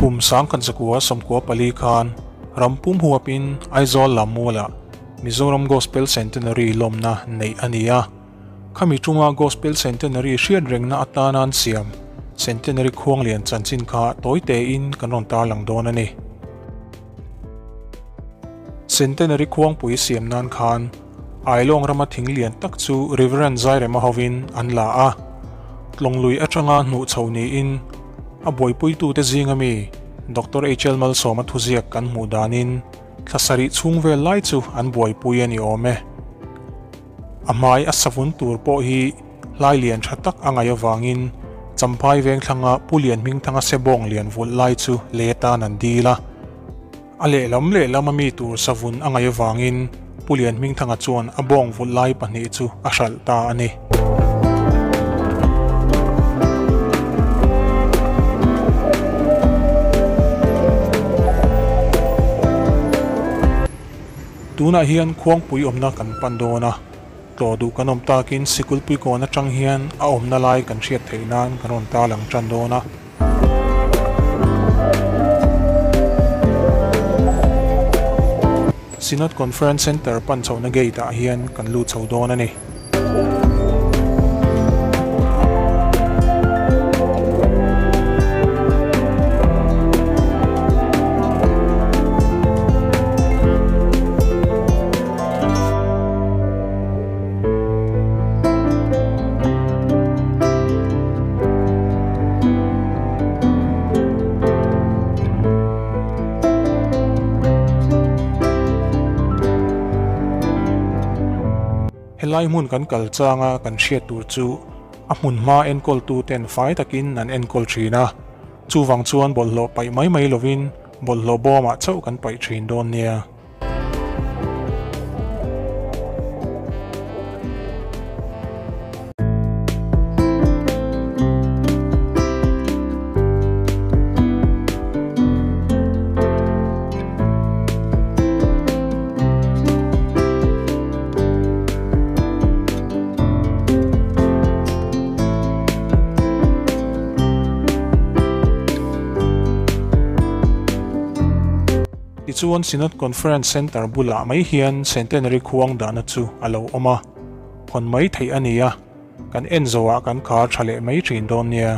Kum 1994 khan rampum huapin Aizawl Lammualah Mizoram Gospel Centenary lawmna neih a ni a. Khami chunga Gospel Centenary hriat rengna atana an siam Centenary Khuanglian chanchin kha tawi tein kan rawn tarlang dawn a ni. Centenary Khuangpui siam nan khan Ailawng rama thing lian tak chu Reverend Zairema hovin an la a, Tlawnglui atanga hnuh chho niin a buaipuitute zinga mi Doctor HL Malsawma thuziak kan hmuh danin thla sarih chhung vel lai chu an buaipui a ni awm e. A hmai a savun tur pawh hi hlai lian tha tak a ngaih avangin Champhai Vengthlanga Pu Lianhmingthanga sebawng lian vulh lai chu lei atan an dil a. A lehlam lehlam a mi tur savun a ngaih avangin Pu Lianhmingthanga chuan a bawng vulh lai pahnih chu a hralh ta a ni. Tunah hian khuangpui awmna kan pan dawn a, tlawh duh kan awm takin Sikulpui kawn atang hian a awmna lai kan hriat theih nan kan rawn tarlang tan dawn a. Synod Conference Centre pan chhohna gate ah hian kan lut chho dawn a ni. Helai hmun kan kal changa kan hriat tur chu a hmun hma enkawltu ten fai takin an enkawl thin a, chuvang chuan bawlhhlawh paih mai mai lovin bawlhhlawh bawmah chauh kan paih thin dawn nia. Tichuan Synod Conference Centre bulah mai hian Centenary khuang dahna chu a lo awm a, hawn mai theih a ni a, kan en zawhah kan khar tha leh mai thin dawn nia.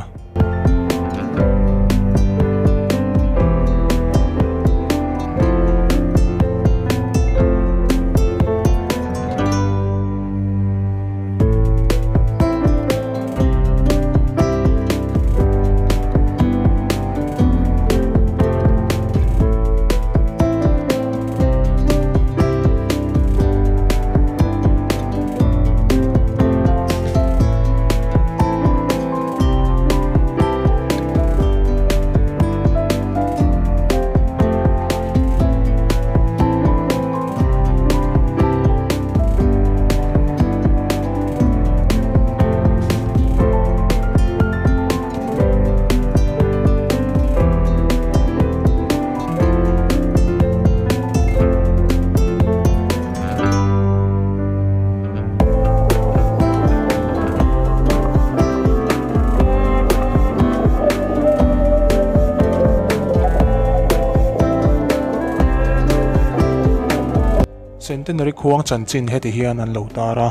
Centenary khuang chanchin heti hian an lo tar a,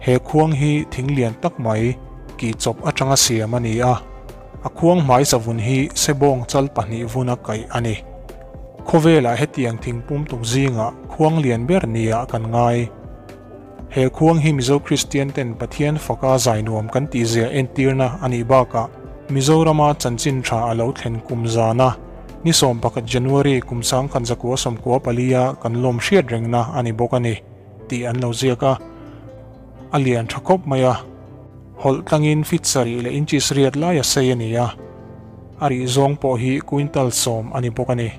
he khuang hi thing lian tak mai kih chawp atanga siam a ni a, a khuang hmai savun hi sebawng chal pahnih vuna kaih a ni. Khawvelah hetiang thingpum tuk zingah khuang lian ber nia kan ngai. He khuang hi Mizo Kristian ten Pathian faka zai nuam kan tihzia entirna a nih bakah Mizorama chanchin tha a lo thlen kum zana ni 11 January kum 1994 a kan lawm hriat rengna a ni bawk a ni tih an lo ziak a, a lian tha khawp mai a, hawlh tlangin feet sarih leh inches riat lai a sei a ni a, a rih zawng pawh hi quintal 10 a ni bawk a ni.